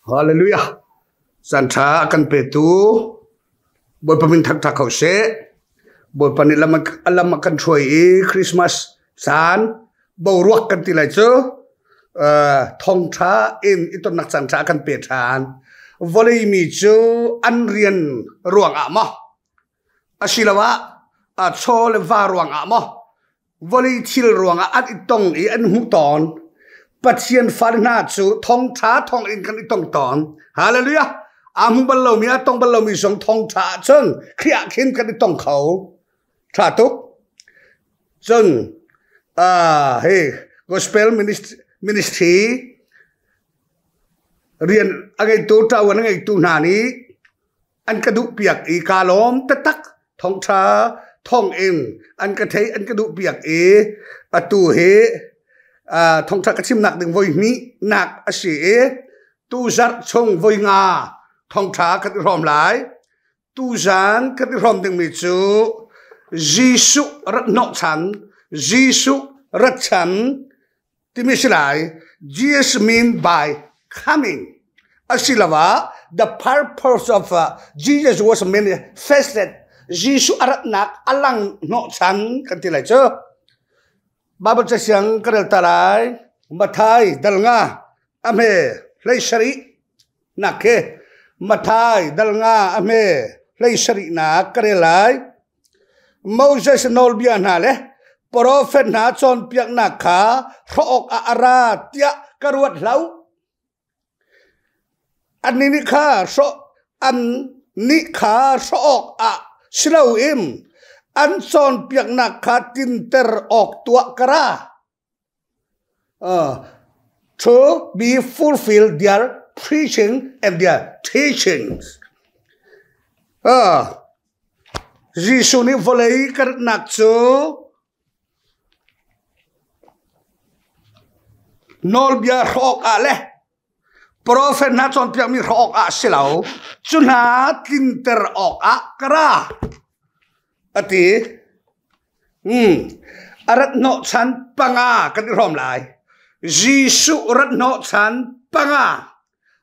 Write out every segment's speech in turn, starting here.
Hallelujah. Caan ṭha a kan petu Bawipa min thangṭhat ko seh. Bawipa nih lam a lam a kan hruai i Christmas caan boruak kan ti lai cu thawngṭha in i tonnak caan ṭha a kan pe ṭhan. Vawlei mi cu an rian ruangah maw asiloah chaw le va ruangah maw vawlei thil ruangah an i tong i an hmuh tawn. Pathian fale hna cu thawngṭha thawngin kan i tong tawn. Hallelujah! Aa hmu bal lomi, aa tong bal lomi zong thawngṭha ahcun Khrih ah khin kan i tong kho. Ṭha tuk. Cun hi gospel ministry rian a ngeitu, ṭavuan a ngeitu hna nih an ka duhpiak i kaa lawm taktak. Thawngṭha thawngin an ka theih an ka duhpiak i atu hi thawngṭha ka chimnak ding voi hnihnak a si i tuzarh chung voi nga thawngṭha kan i hrawm lai. Tuzan kan i hrawm dingmi cu Jesuh rat hnawhchan, Jesuh rat chan timi si lai. Jesus mean by coming. Asiloah the purpose of Jesus was manifested. Jesuh a ratnak a lang hnawhchan kan ti lai cu. Bible casiang ka rel ta lai. Mathai dal nga a hme hlei sarih nak khi Mathai dal nga a hme hlei sarih nak ka rel lai. Moses nawlbia hna le profet hna cawnpiaknak kha hrawh awkah a ra tiah ka ruat hlah u. Annih nih kha hrawh an nih kha hrawh awkah si loin an cawnpiaknak kha tinter awk tuah ka ra. To be fulfilled their preaching and their teachings. Jesuh nih vawlei ka ratnak cu nawlbia hrawk ah le profet hna cawnpiakmi hrawk ah si lo, cu hna tlinter awkah ka ra, a ti. A rat hnawhchan panga kan i hrawm lai. Jesuh rat hnawhchan panga.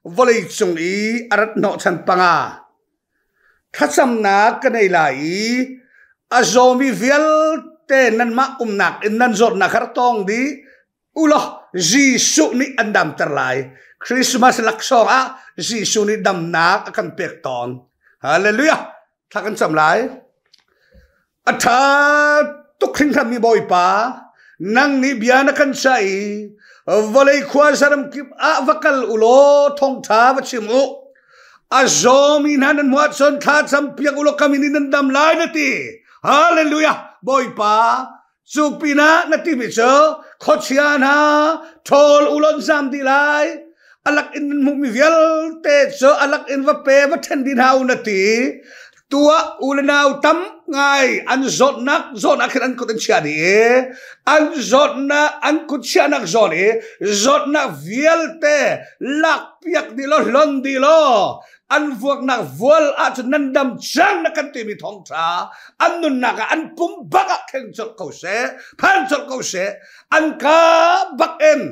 Vawleicung i a rat hnawhchan panga. Thlacamnak ka nei lai i a zawmi vialte nanmah umnak in nan zawtnak kha rak tawng dih ulaw Jesuh nih an damter lai. Christmas laksawng ah Jesuh nih damnak a kan pek tawn. Hallelujah! Thla kan cam lai. A ṭha tuk hringhranmi Bawipa, nang nih bia na kan cah i vawlei khua zaram kip ah va kal u law thawngṭha va chim u. A zawmi hna nan hmuh ahcun thla campiak u law ka min in nan dam lai na ti. Hallelujah! Bawipa, Cu pinah na timi cu khuachia hna ṭhawl u law zam dih lai. A lak in nan hmuhmi vialte cu a lak in va pe va ṭhen dih hna u na ti. Tuah u le nau tam ngai an zawtnak zawn ah khin an kut an chiah dih i an zawtnak an kut chiahnak zawn i zawtnak vialte lak piak dih law hlon dih law an vuaknak vual ahcun nan dam cang na kan timi thawngṭha an nunnak ah an pum bak ah thleng colh ko seh phan colh ko seh an ka bak in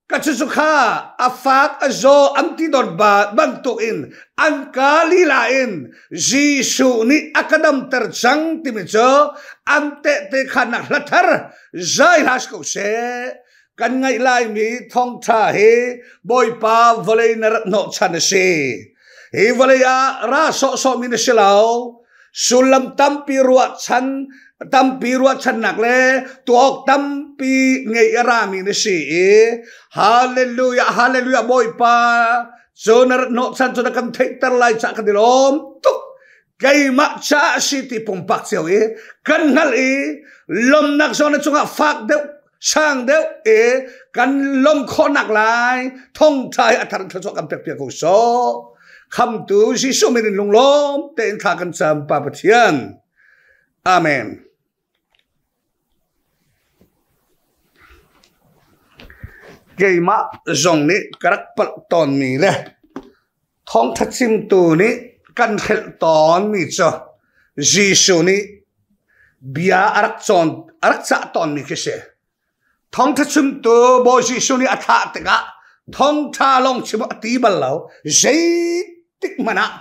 ka cucu kha a fak a zaw an ti dot ba bantuk in an ka lila in Jesuh nih a ka damter cang timi cu an tehte khannak hla thar zai hlas ko seh Kan ngaih laimi thawngṭha hi Bawipa vawlei na rat hnawhchan a si. Hi vawlei ah ra sawhsawhmi na si lo. Sullam tampi ruahchan tampi ruahchannak le tuah awk tampi ngei a rami na si i Hallelujah Hallelujah Bawipa cu na rat hnawhchan cu na kan theihter lai cah kan i lawm tuk. Keimah caah a si ti pumpak cio i kan hngalh i lawmnak zong na cungah fak deuh sang deuh i kan lawm khawhnak lai thongṭha hi a thar thluachuah kan pek piak ko sawh. Khamtu Jesuh min in lunglawm tein thla kan cam Pa Pathian. Amen. Keimah zong nih ka rak palh tawnmi le thawngṭha chimtu nih kan hrelh tawnmi cu Jesuh nih bia a rak cawn a rak cah tawnmi khi si. Thawngṭha chimtu Bawi Jesuh nih a thlah tikah Thawngtha lawng chim a ti bal lo. Zeitik hmanh ah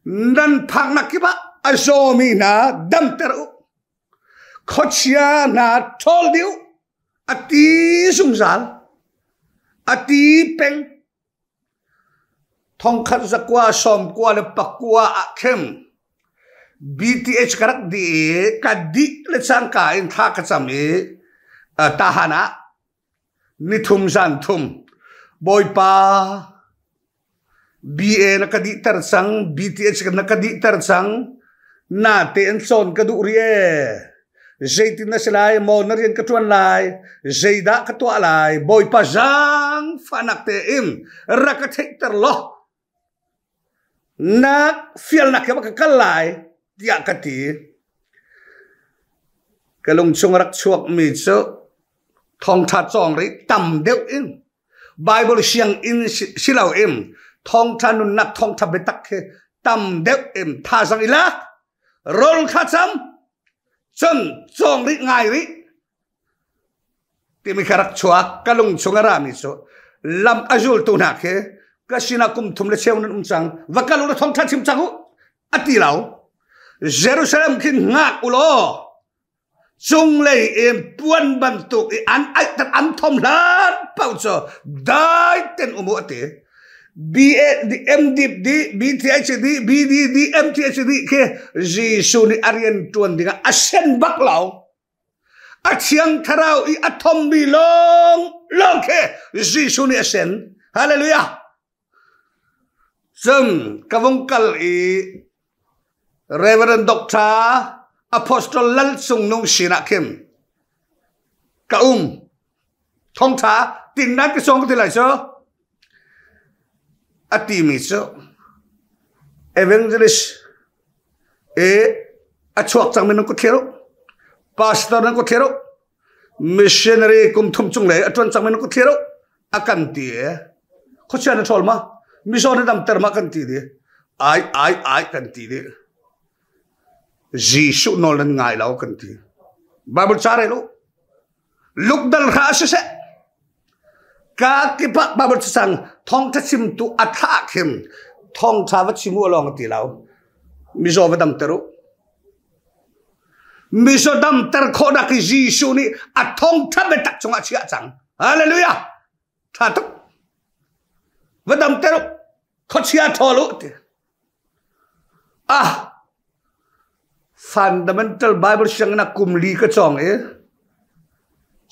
nan phaknak kip ah a zawmi hna damter u. Khuachia hna ṭhawl dih u. A ti zungzal. A ti peng. Thongkhat zakua sawmkua le pakua ah khin BTH ka rak dih i ka dih le cangka in thla ka cam i tahan ah nithum zan thum Bawipa BA na ka dihter cang BTH na ka dihter cang na te in cawn ka duh rih ee zeitin na si lai maw na rian ka ṭuan lai zeidah ka tuah lai Bawipa zaangfahnak tein rak ka theihter law na fialnak he ka kal lai tiah ka ti. Ka lungchung rak chuakmi cu thawngṭha cawng rih tam deuh in Bible sianginn si lo in thawngṭha nunnak thawngṭha biatak khi tam deuh in thazaang i lak rawl kha cam cun cawng rih ngai rih timi kha rak chuak. Ka lung chung a rami cu lam a zultu hna khi ka sinah kum thum le cheu nan um cang, va kal u law thawngṭha chim cang u a ti lo. Jerusalem khin ngak u law cunglei in puan bantuk i an aihter an thom hlan paoh cu dai ten um u a ti. B A D M D D B T H D B D D M T H D khi Jesuh nih a rian ṭuan dingah a sen bak lo. A thiang thlarau i a thommi lawng lawng khi Jesuh nih a sen. Hallelujah. Cun ka vung kal i Reverend Doctor Apostle Lal Cung Nung sinah khin ka um. Thawngṭha tin nan ka sawm ka ti lai cu. A timi cu evangelist i a chuak cangmi nan kut thlir u. Pastor nan kut thlir u. Missionary kum thum cung lei a ṭuan cangmi nan kut thlir u. A kan ti e. Khuachia na ṭhawl ma? Mizaw na damter ma kan ti di. Ai ai ai kan ti di. Jesuh nawl nan ngai lo kan ti. Bible ca rel u. Luke dal hra siseh ka kipah Bible cacang thawngtha chimtu a thlah khim thawngtha va chim u lawng ti lo. Mizaw va damter u. Mizaw damter khawhnak hi Jesuh nih a thawngtha biatak cungah chiah cang. Hallelujah. Tha tuk. Va damter u. Khuachia ṭhawl u ti. Ah, fundamental Bible sianginn ah kum li ka cawng i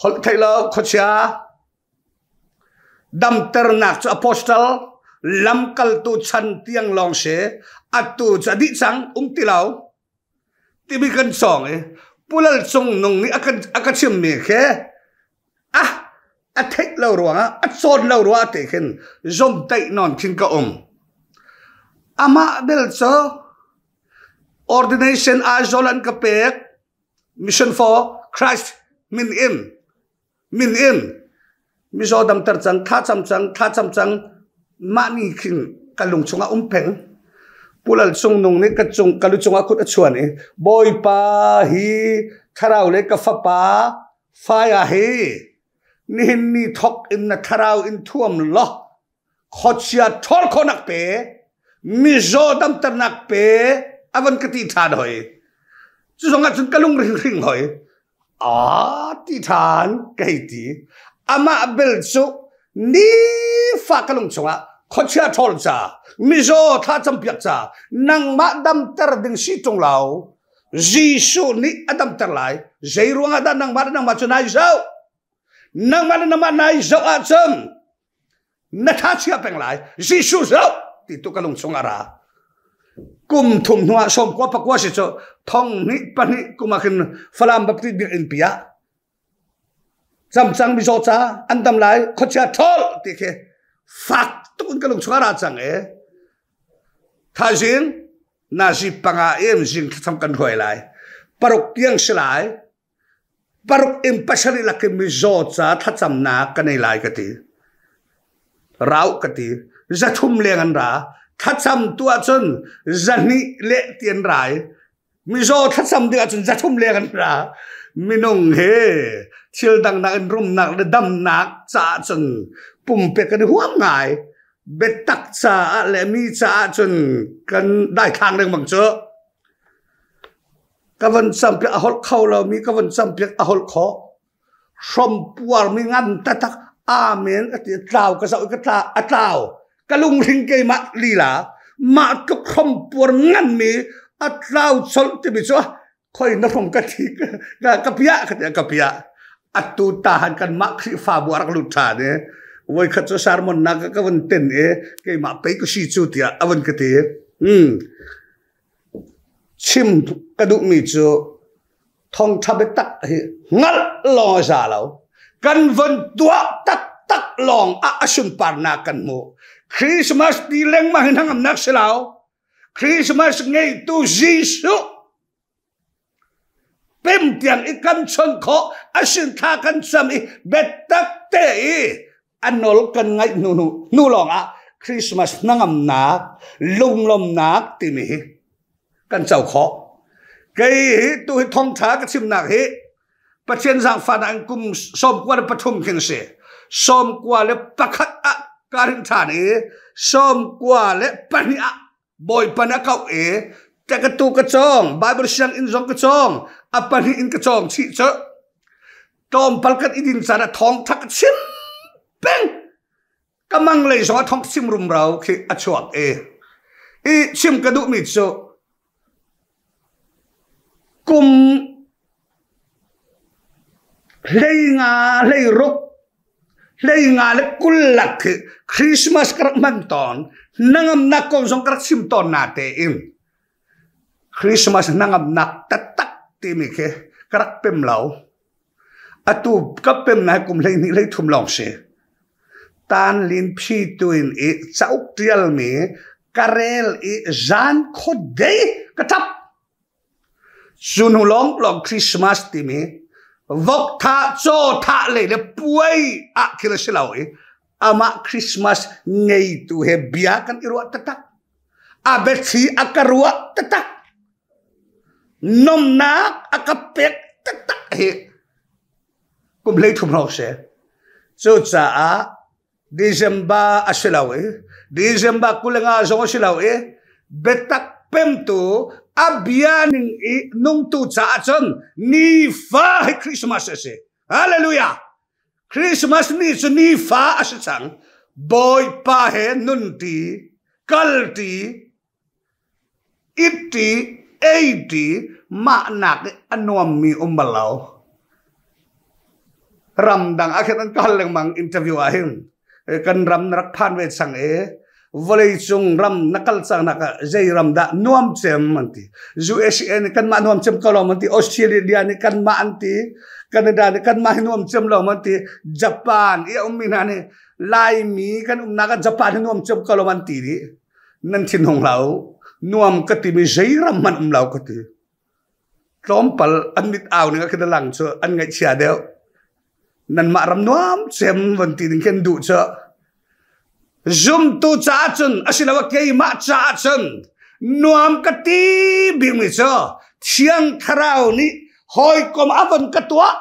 holh theih lo khuachia damternak cu apostle lamkaltu chan tiang lawng si, atu cu a dih cang, um ti lo timi kan cawng i Pulal Cung Nung nih a ka chimmi khi ah a theih lo ruangah a cawn lo ruangah te khin zomtaih nawn khin ka um. Amah bel cu ordination Aizawl an ka pek, Mission for Christ min in min in mizaw damter cang, thla cam cang, thla cam cang, mah ni khin ka lung chungah um peng. Pulal Cung Nung nih ka cung ka lu cungah kut a chuan i Bawipa hi thlarau le ka fapa Fai ah hi nihin ni thok in na thlarau in thuam law khuachia ṭhawl khawhnak pe, mizaw damternak pe a van ka ti ṭhan hoi. Cu zong ah cun ka lung hring hoi. Aa ti ṭhan ka hei ti. Amah bel cu nifa ka lung chungah khuachia ṭhawl ca, mizaw thla campiak ca, nangmah damter ding si ṭung lo, Jesuh nih a damter lai. Zei ruangah dah nangmah le nangmah cu nai zoh? Nangmah le nangmah nai zoh ahcun na tha chia peng lai. Jesuh zoh ti tu ka lung chung a ra. Kum thum hnu ah sawmkua pakua si cu thong hnih pahnih kum ah khin Falam Baptist biakinn pi ah camcang mizaw ca an dam lai khuachia ṭhawl ti khi fak tuk in ka lung chung a ra cang e. Thaizing nazi panga in zing thlacam kan hruai lai. Paruk tiang si lai. Paruk in pasarih lakin mizaw ca thlacamnak ka nei lai ka ti. Rau ka ti. Zathum leng an ra. Thlacam tu ahcun zahnih le ti an rai. Mizaw thlacam ding ahcun zathum leng an ra. Minung he. Thil dang nakin rumnak le damnak caah cun pumpek kan i huam ngai. Biatak caah le mi caah cun kan daithlang lengmang cu. Ka von campiak a holh kho lomi ka von campiak a holh khawh. Hrompuarmi ngan taktak amen a ti tlau ka zoh i ka tla a tlau. Ka lunghring keimah lila mah tluk hrompuar nganmi a tlau colh timi cu khoi na hrom ka thi ka piah ka ti ka piah. Atu ta han kan mah Khrihfabu a rak lut ṭhan i voikhat cu sermon nak ka vun ten i keimah pei ka si cu tiah a vun ka ti. Chim ka duhmi cu thawngṭha biatak hi hngalh lawng a za lo. Kan von tuah taktak lawng ah a sunparnak kan hmuh. Christmas ti lengmang hi hnangamnak si lo. Christmas ngeitu Jesuh pem tiang i kan chawnh khawh a sin thla kan cam i biatak te i a nawl kan ngaih hnu hnu lawng ah Christmas hnangamnak lunglawmnak timi hi kan co khawh. Kei hi tu hi thawngṭha ka chimnak hi Pathian zaangfahnak in kum 93 khin si. 91 ah ka rin ṭhan i 92 ah Bawipa nih a kauh i ka tu ka cawng, Bible sianginn zong ka cawng, a pahnih in ka cawng chih cu. Tlawmpal kan i din caan ah thawngṭha ka chim peng. Ka mang lei zong ah thawng chim rumro khi a chuak i i chim ka duhmi cu kum 15 16 hleinga le 20 lak khi Christmas ka rak hman tawn. Hnangamnak kong zong ka rak chim tawn na tein. Christmas hnangamnak taktak timi khi ka rak pem lo. Atu ka pem na kum 12 13 lawng si. Tan lin phi tuin i cauk tialmi ka rel i zan khuadei ka tap. Cu hnu lawnglawng Christmas timi vok thah, caw thah lei le puai ah thil a si lo i amah Christmas ngeitu he bia kan i ruah taktak. A biathli a ka ruah taktak. Nomnak a ka pek taktak hi kum 33 hrawng si. Cucaah December a si lo i December 25 zong a si lo i biatak pemtu a bia ning i nungtu caah cun nifa hi Christmas a si. Hallelujah! Christmas ni cu nifa a si cang. Bawipa he nunti, kalti, It-ṭi, ei-ṭi, mahnak i a nuammi um bal lo. Ramdang ah khin an kal lengmang interview ah hin kan ram na rak phan ve cang i vawleicung ram na kal cang nak ah zei ram dah nuam cem an ti. USA nih kanmah nuam cem ko lo an ti. Australia nih kanmah an ti. Canada nih kanmah hi nuam cem lo an ti. Japan i a ummi hna nih Laimi kan umnak ah Japan hi nuam cem ko lo an ti dih. Nan thinhung hlah u. Nuam ka timi zei ram hmanh um lo ka ti. Tlawmpal an mit au ning ah khin a lang cu an ngaihchia deuh. Nanmah ram nuam cem von ti ding khin duh cu. Zumtu caah cun asiloah keimah caah cun nuam ka ti bikmi cu Thiang Thlarau nih hawikom a von ka tuah.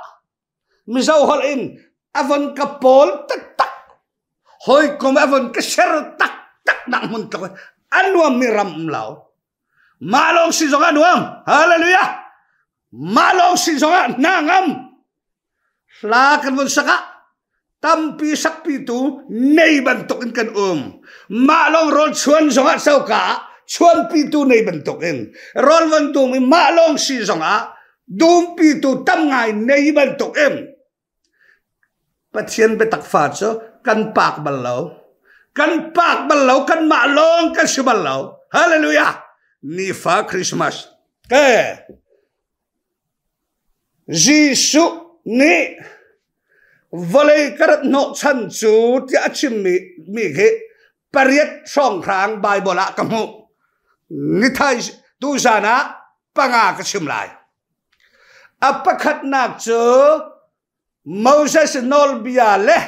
Mizo holh in a von ka pawl taktak hawikom a von ka ser taktak nak hmun tluk a nuammi ram um lo. Mah lawng si zong ah nuam. Hallelujah. Mah lawng si zong ah hna ngam. Hla kan vun sak ah tampi sakpitu nei bantuk in kan um. Mah lawng rawl chuan zong ah coka ah chuanpitu nei bantuk in rawl von dum i mah lawng si zong ah Dumpitu tam ngai nei bantuk in Pathian biatak fa cu kan pak bal lo. Kan pak bal lo, kanmah lawng kan si bal lo. Hallelujah! Nifa Christmas. Ke Jesuh nih vawlei ka rat hnawhchan cu tiah a chimmi mi khi pariat hrawnghrang Bible ah ka hmuh. Nithai tuzan ah panga ka chim lai. A pakhatnak cu Moses nawlbia le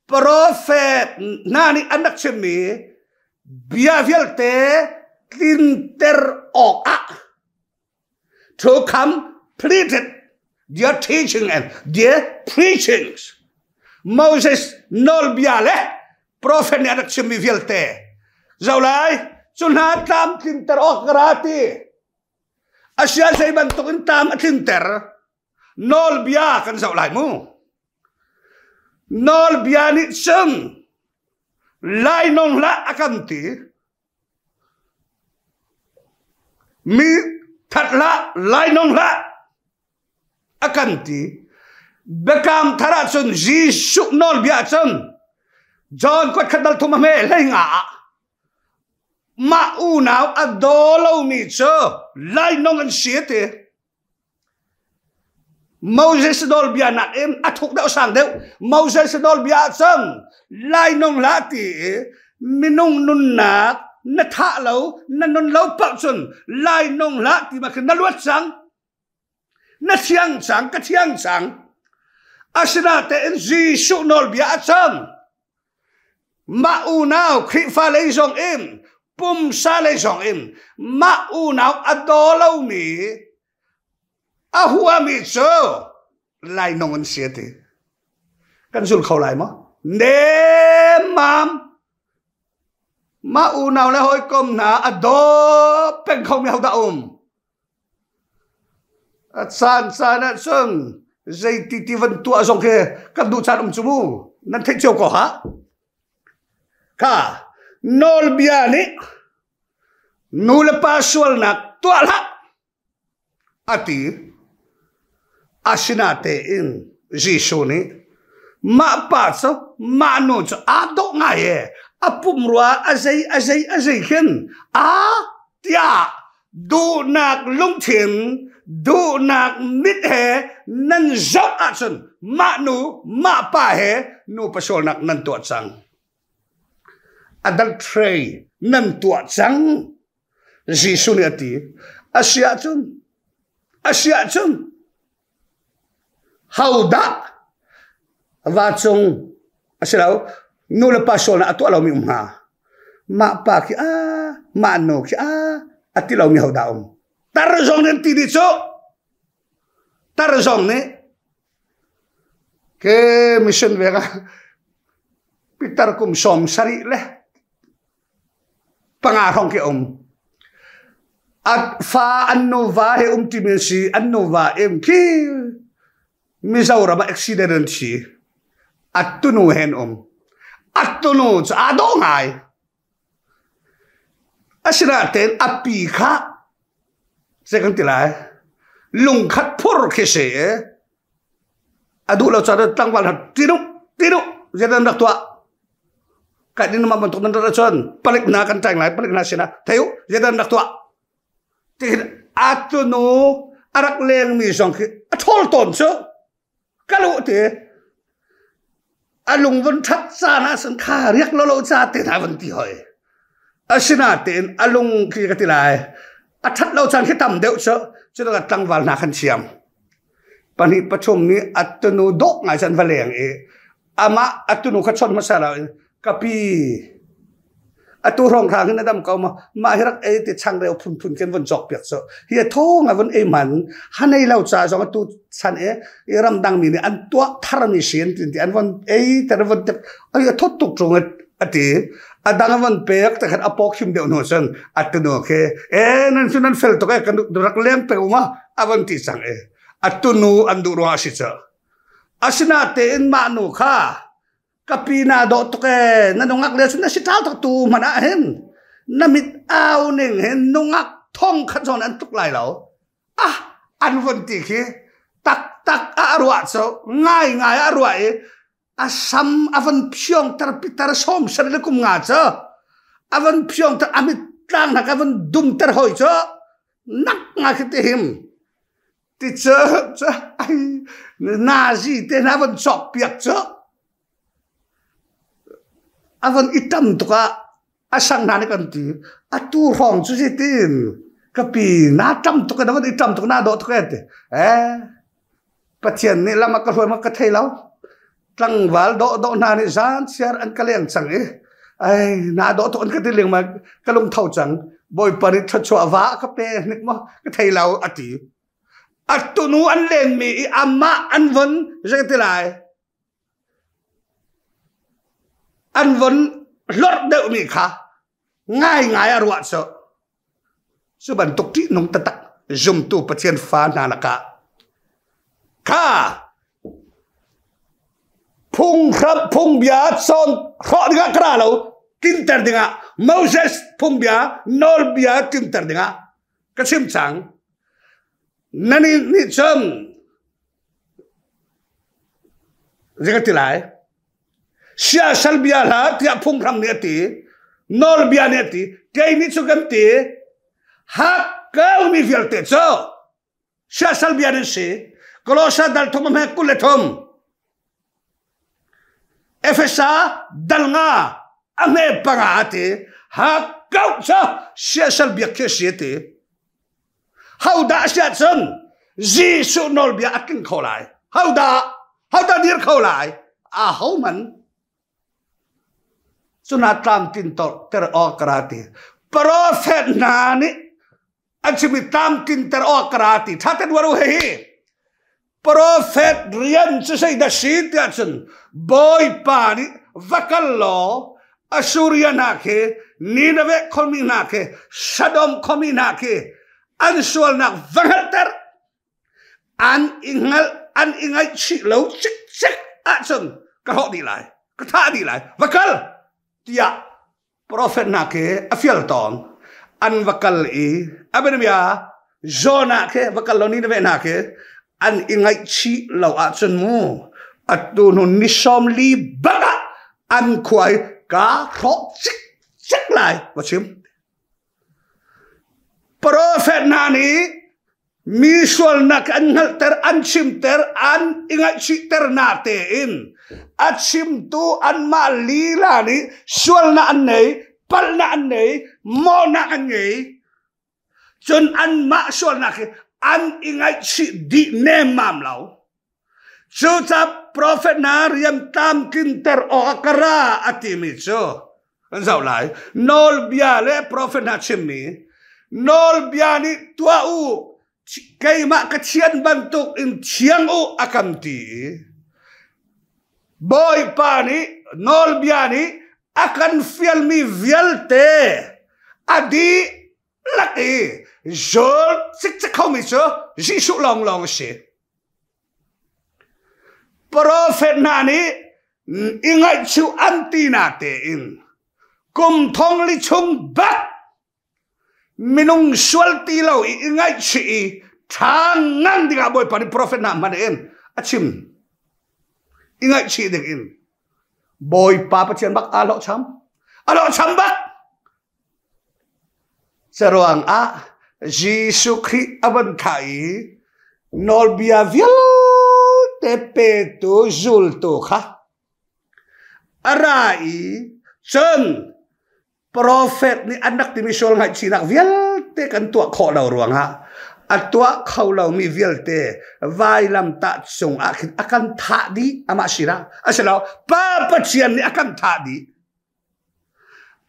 profet hna nih an rak chimmi bia vialte tlinter awkah to come pleaded. Their teaching and their preachings. Moses nawlbia le prophet nih a rak chimmi vialte. Zoh lai, cu hna tlamtlinter awk ka ra ti. Asia zei bantuk in tlam a tlinter. Nawlbia kan zoh lai mu. Nawlbia nih cun lainawng hlah a kan ti. Mi that hlah, lainawng hlah a kan ti. Biakam thar ahcun Jesuh nawlbia ahcun John kuat khat dal thum a hme hlei nga ah mah unau a daw lomi cu lainawng an si a ti. Moses nawlbia nakin a thuk deuh sang deuh. Moses nawlbia ahcun lainawng hlah ti i minung nunnak na thah lo, na nun lo paoh cun lainawng hlah ti ma khin na luat cang. Na thiang cang, ka thiang cang. Asinatein Jesuh nawlbia ahcun mah unau Khrihfa lei zong in pumsa lei zong in mah unau a daw lomi A huami cu lainawng an si a ti. Kan zul kho lai maw? Nemmam! Mah unau le hawikom hna a daw peng khomi hodah um? A caan caan ah cun zeiti ti van tuah zong khi kan duh caan um cu mu. Nan theih cio ko ha? Kha nawlbia nih nu le pa sualnak tuah hlah A ti. Asinatein Jesuh nih mah pa cu mah nu cu aa dawh ngai ee a pumrua a zei a zei a zei khin a tiah duhnak lungthin duhnak mit he nan zoh ahcun mah nu mah pa he nupa sualnak nan tuah cang. Adultery nan tuah cang. Jesuh nih a ti. A si ahcun, a si ahcun, hodah va cung a si lo, nu le pa sualnak a tuah lomi um hnga? Mah pa khi a, mah nu khi a, a ti lomi hodah um? Tar zong nih an ti dih cu. Tar zong nih ke mission vek ah pitar kum 70 le panga hrawng khi um. A fa an nuva he um timi an si, an nuva em khi Mizoram ah accident an thi. A tunu he an um. A tunu cu aa dawh ngai. Asinain a pi kha zei kan ti lai lungkhat phur khi si i A duh lo caan tlangval hna tinuk tinuk zeidah rak tuah kan in mah bantuk nan rat ahcun palik hna kan ṭaing lai palik hna sinah thei u zeidah rak tuah ti a tunu a rak lengmi zong khi a ṭhawl tawn cu ka luh ti a lung vun ṭhat caan ah cun kha riak lo lo ca te hna van ti hoi asinatein a lung khi ka ti lai a ṭhat lo caan khi tam deuh cu cu tlangval hna khan thiam Pahnih pathum nih a tunu dawh ngai cu an va leng i amah a tunu kha chawnh hmasa lo in ka pi atu hrawnghrang hin a dam ko maw mah hi rak ei ti changreu phunphun khin vun cawk piak cu hi a thaw ngai vun ei man hanei lo ca zong atu chan e i ramdang mi nih an tuah tharmi si an ti an von ei ter von tek ai a thot tuk ṭung a ti a dang a von pek te khan a pawk him deuh hnu cun a tunu khi e nan cu nan fel tuk e kan rak leng pe uma a von ti cang i a tunu an duh ruangah a si cu asinatein mah nu kha ka pi na dawh tuk ee na nungak le cun na si ṭau tuk tu hmanh ah hin na mit au ning hin nungak thong khat zawn an tuk lai lo ah an von ti khi taktak a ruah cu ngai ngai a ruah i a sam a van phiongter pitar sawm ser le kum nga cu a van phiongter a mit tlang hna ka van dumter hoi cu nak nga khi ti him ti cu cu ai nazi te hna van cawk piak cu a van i tam tuk ah a sang hna nih kan ti atu hrawng cu si tin ka pi na tam tuk na van i tam tuk na dawh tuk e ti eh Pathian nih lam a ka hruai ma ka thei lo tlangval dawh dawh hna nih zan chiar an ka leng cang i ai na dawh tuk an ka ti leng ma ka lung tho cang bawipa nih thluachuah va ka pe hnik maw ka thei lo a ti. A tunu an lenmi i amah an von zei ti lai an von hlorh deuhmi kha ngaingai a ruah cu cu bantuk ṭihnung taktak zumtu Pathian fa hna lakah kha phunghram phungbia cawn hrawh dingah ka ra lo tlinter dingah Moses phungbia nawlbia tlinter dingah ka chim cang nan nih cun zei ka ti lai siasal bia hlah tiah phunghram nih a ti nawlbia nih a ti kei nih cu kan ti hak kaumi vialte cu siasal bia nan si Kolosa dal thum a hme 23 Efesa dal nga a hme panga a ti hak kau cu siasal biak khi a si a ti Hodah a si ahcun Jesuh nawlbia a tling kho lai. Hodah? Hodah dir kho lai? A ho man? Cuna tlamtlin ter awk ka ra ti. Profet hna nih an chimmi tlamtlinter awk ka ra ti. Ṭha ten ruat u hihi. Profet rian cu zeidah si tiah cun Bawipa nih va kal law Assuria hna khi Nineveh khuami hna khi Sodom khuami hna khi an sualnak va hngalhter an i hngalh an i ngaihchih lo cikcek ahcun ka hrawh dih lai ka thah dih lai va kal tiah Profet hna khi a fial tawn. An va kal i a bianabia Jonah khi va kal lo Nineveh hna khi an i ngaihchih lo ahcun mu atu hnu ni 40 bak ah an khua i ka hrawh cikcek lai va chim. Profet hna nih Mi sualnak an hngalhter, an chimter, an i ngaihchihter na tein a chimtu anmah lila nih sualnak an nei, palhnak an nei, mawhnak an ngei. Cun anmah sualnak hi an i ngaihchih dih nemmam lo. Cucaah profet hna rian tlamtlinter awk ah ka ra a timi cu kan zoh lai. Nawlbia le profet hna chimmi nawlbia nih tuah u keimah ka thian bantuk in thiang u a kan ti i Bawipa nih nawlbia nih a kan fialmi vialte a dih lak i zul cikcek khomi cu Jesuh lawnglawng a si. Profet hna nih i ngaihchuh an ti na tein kum thong li chung bak minung sual ti lo i i ngaihchih i ṭha ngan dingah Bawipa nih profet hna hman in a chim i ngaihchih ding in Bawipa Pathian bak aa hlawhcham a hlawhcham bak Caruang ah Jesuh Khrih a van thlah i nawlbia vialte petu zultu kha a ra i cun profet nih an rak timi sual ngaihchihnak vialte kan tuah khawh lo ruangah a tuah kho lomi vialte vailamtah cungah khin a kan thah dih amah sinah a si lo Pa Pathian nih a kan thah dih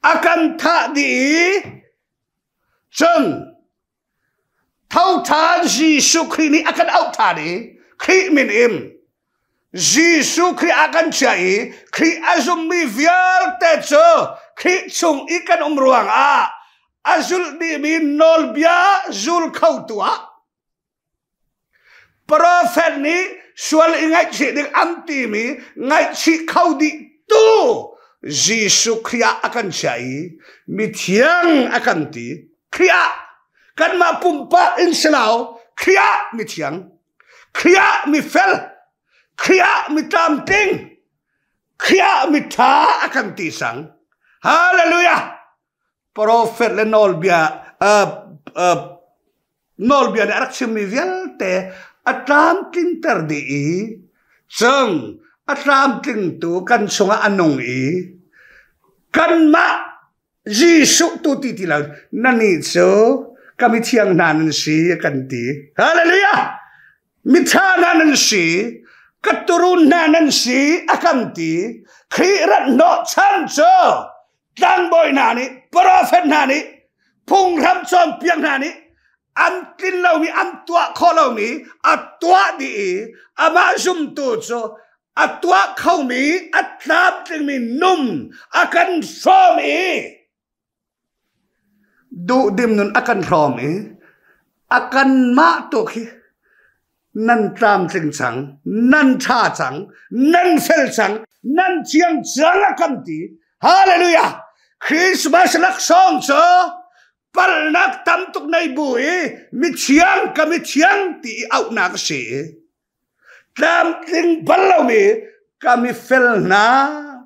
A kan thah dih i cun tho ṭhan Jesuh Khrih nih a kan auh ṭhan i Khrih min in Jesuh Khrih a kan chiah i Khrih a zummi vialte cu Khrih chung i kan um ruangah a zulh dihmi nawlbia zul kho tu ah Profet nih sual i ngaihchih ding an timi ngaihchih kho dih tu Jesuh Khrih ah a kan chiah i mithiang a kan ti. Khrih ah kanmah pumpak in si lo, Khrih ah mithiang, Khrih ah mifel, Khrih ah mitlamtling, Khrih ah miṭha a kan ti sang. Hallelujah! Profet le nawlbia nawlbia nih a rak chimmi vialte a tlamtlinter dih i cun a tlamtlingtu kan chungah a nung i kanmah Jesuh tu ti ti lo nannih cu ka mithiang hna nan si a kan ti. Hallelujah! Mitha hna nan si, ka turun hna nan si a kan ti. Khrih rat hnawh chan cu tlangbawi hna nih, profet hna nih, phunghram cawnpiak hna nih. An tlin lomi, an tuah khawh lomi a tuah dih i amah zumtu cu a tuah khomi, a tlamtlingmi num a kan hrawm i duhdim nun a kan hrawm i a kanmah tu khi nan tlamtling cang, nan ṭha cang, nan fel cang, nan thiang cang a kan ti. Hallelujah! Christmas laksawng cu palhnak tam tuk nei bu i mithiang ka mithiang ti i auhnak a si i tlamtling bal lomi ka mifel hna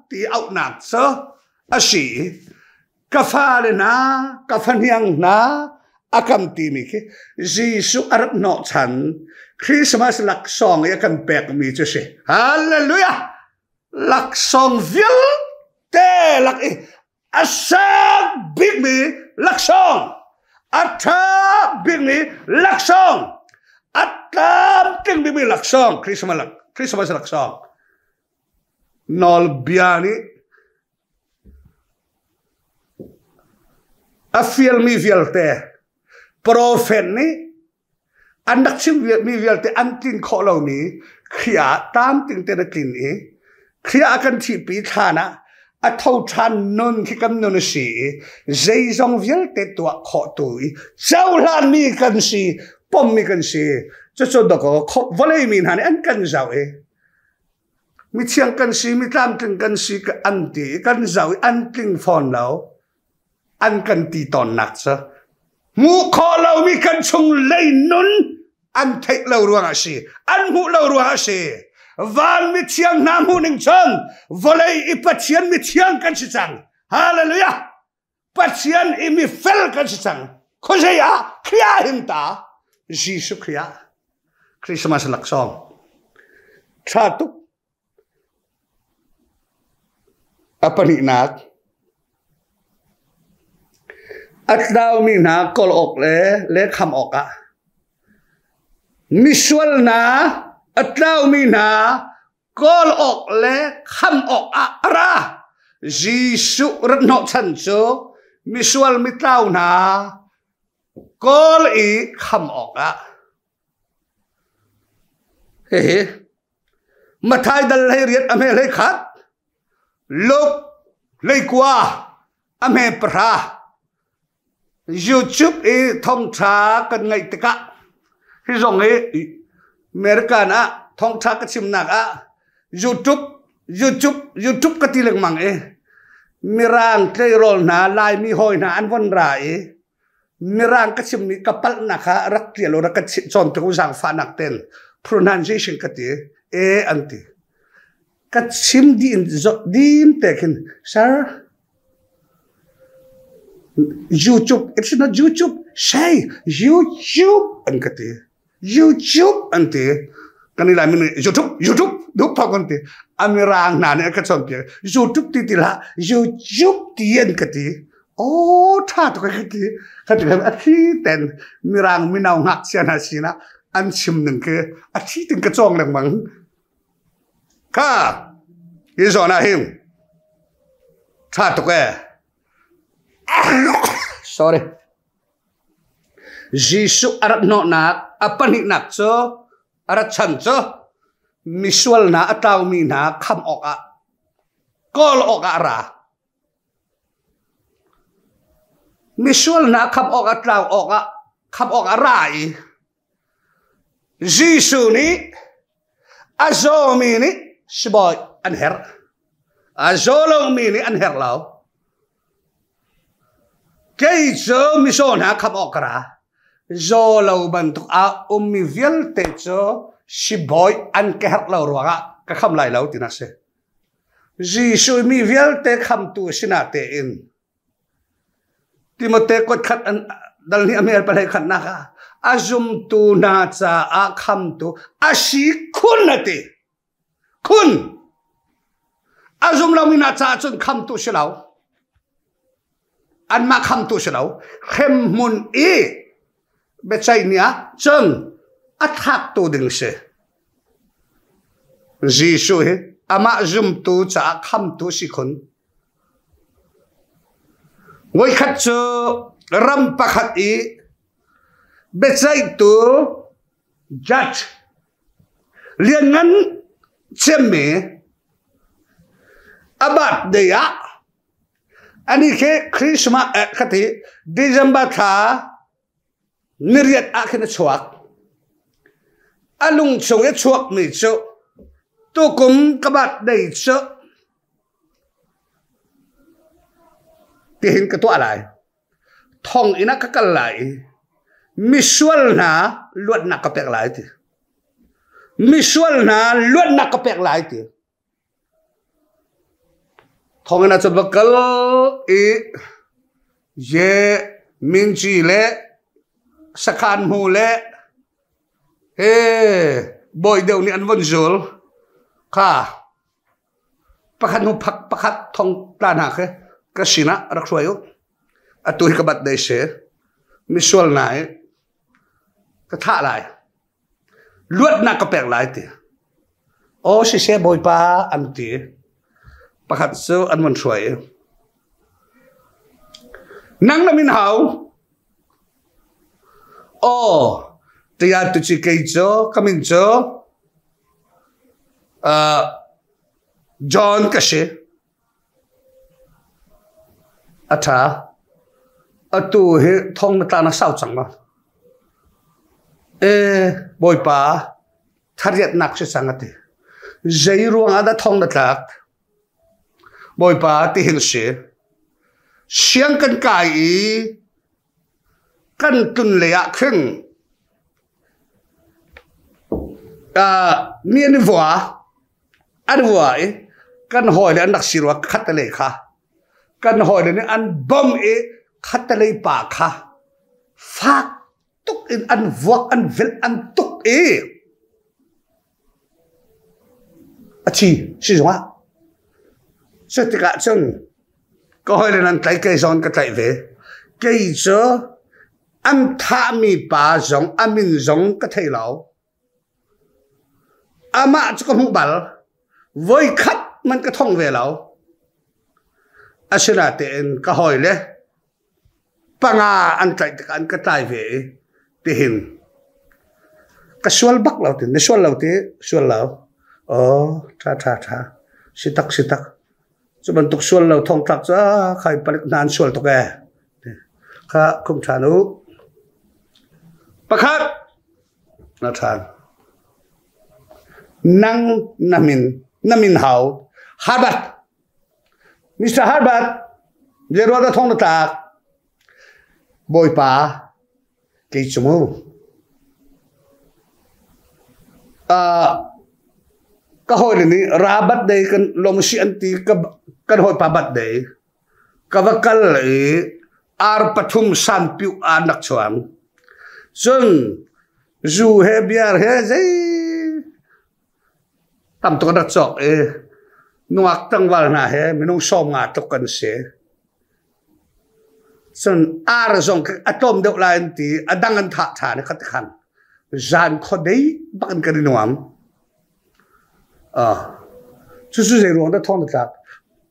ti auhnak cu a si i ka fale hna ka fahniang hna a kam timi khi Jesuh a rat hnawhchan Christmas laksawng i a kan pekmi cu si. Hallelujah! Laksawng vialte lak i a sang bikmi laksawng a ṭha bikmi laksawng a tlamtling bikmi laksawng Christmas Christmas laksawng nawlbia nih a fialmi vialte profet nih An rak chimmi vialte an tlin khawh lomi Khrih ah tlamtling tein a tlin i Khrih ah a kan thihpi thlan ah a tho ṭhan nun khi kan nun a si i zeizong vialte tuah khawh tu i cohlanmi kan si, pommi kan si. Cucu dawkaw vawlei mi hna nih an kan zoh i mithiang kan si, mi tlamtling kan si an ti i kan zoh i an tling fawn lo. An kan ti tawnnak cu hmuh khawh lomi kan chung lei nun an theih lo ruangah a si, an hmuh lo ruangah a si. Van mithiang hna hmuh ning cun vawlei i Pathian mithiang kan si cang. Hallelujah! Pathian i mifel kan si cang. Khuazei ah Khrih ah hin ta Jesuh Khrih ah Christmas laksawng ṭha tuk. A pahnihnak, a tlaumi hna kawl awk le lehkham awkah misual hna a tlaumi hna kawl awk le kham awkah a ra. Jesuh rat hnawhchan cu misual mitlau hna kawl i kham awkah. Hihi Mathai dal hlei riat a hme hlei khat, Luke hlei kua a hme pahra. YouTube i thawngṭha kan ngaih tikah hi zong hi American ah thawngṭha ka chimnak ah YouTube YouTube YouTube ka ti lengmang i Mirang tleirawl hna Laimi hawi hna an von ra i Mirang ka chimmi ka palhnak kha rak ṭial u rak ka cawnpiak u zaangfahnak ten pronunciation ka ti e an ti. Ka chim dih in dim te khin sir YouTube it's not YouTube say YouTube an ka ti. YouTube an ti. Kan i Laimi nih YouTube YouTube dup thawk an ti. A mirang hna nih a ka cawnpiak. YouTube ti ti hlah YouTube ti an ka ti. Aw ṭha tuk ka ti. Ka ti a thi ten mirang mino ngakchia hna sinah an chim ning khi a thi tin ka cawng lengmang. Kha hi zawn ah hin ṭha tuk ee. Sorry. Jesuh a rat hnawhnak a pahnihnak cu a rat chan cu misual hna a tlaumi hna khamh awkah kawl awkah a ra. Misual hna khamh awkah tlau awkah khamh awkah a ra i Jesuh nih a zawmi nih sibawi an herh. A zaw lomi nih an herh lo. Kei cu mizaw hna khamh awk ka ra. Zaw lo bantuk ah ummi vialte cu sibawi an ka herh lo ruangah ka kham lai lo tinak si. Jesuh mi vialte khamtu sinah tein Timote kuatkhat an dal nih a hmel palei khatnak ah a zumtu hna caah khamtu a si khun a ti. Khun! A zum lomi hna caah cun khamtu si lo. Anmah khamtu si lo. Hremhmun i biaceih ni ah cun a thlaktu ding si. Jesuh hi amah zumtu caah khamtu si khun. Voikhat cu ram pakhat i Biaceihtu judge lianngan cemmi a birthday ah ani khi Christmas eh khati December thla niriat ah khin a chuak. A lung chung i chuakmi cu tukum ka birthday cu tihin ka tuah lai. Thonginn ah ka kal lai i misual hna luatnak ka pek lai ti. Misual hna luatnak ka pek lai ti. Thonginn ah cun va kal i ye minci le sakhan hmu le he bawi deuh nih an von zul kha Pakhat hnu pakhat thong tla hna khi ka sinah rak hruai u. Atu hi ka bat dei si. Misual hna hi ka thah lai. Luatnak ka pek lai ti. Aw siseh Bawipa an ti. Pakhat cu an von hruai i nang na min hau. Aw tiah tuci kei cu ka min cu John ka si. A ṭha. Atu hi thong na tla na sau cang ma? Ee, Bawipa, thariatnak si cang a ti. Zei ruang ah dah thong na tlak? Bawipa ti hin si. Siang kan kai i kan tlun lei ah khin mi an i vua an vua i kan hawile an rak si rua khattelei kha kan hawile nih an bawmh i khattelei pa kha fak tuk in an vuak an velh an tuk i A thi sizung ah. Cu tikah cun ka hawile nan tlaih kei zong ka tlaih ve. Kei cu an thahmi pa zong a min zong ka thei lo. Amah cu ka hmuh bal. Voikhat man ka thong ve lo. Asinain ka hawile Panga an tlaih tikah an ka tlai ve i tihin ka sual bak lo ti na sual lo ti sual lo aw ṭha ṭha ṭha si tak si tak cu bantuk sual lo thongtlak cu khai palik hna an sual tuk ee kha khum ṭhan u pakhat na ṭhan nang na min na min hau Harvard Mr. Herbert, zeiruah dah thong na tlak? Bawipa, kei cu mu. Ka hawile nih ra birthday kan lawm si an ti ka kan hawipa birthday ka va kal i ar pathum san piu an rak chuang. Cun zu he beer he zei Tam tuk an rak cawk i nungak tlangval hna he minung 50 tluk kan si. Cun ar zong a tlawm deuh lai an ti, a dang an thah ṭhan i khat khan zan khuadei bak in kan i nuam. Cucu zei ruang dah thawng na tlak?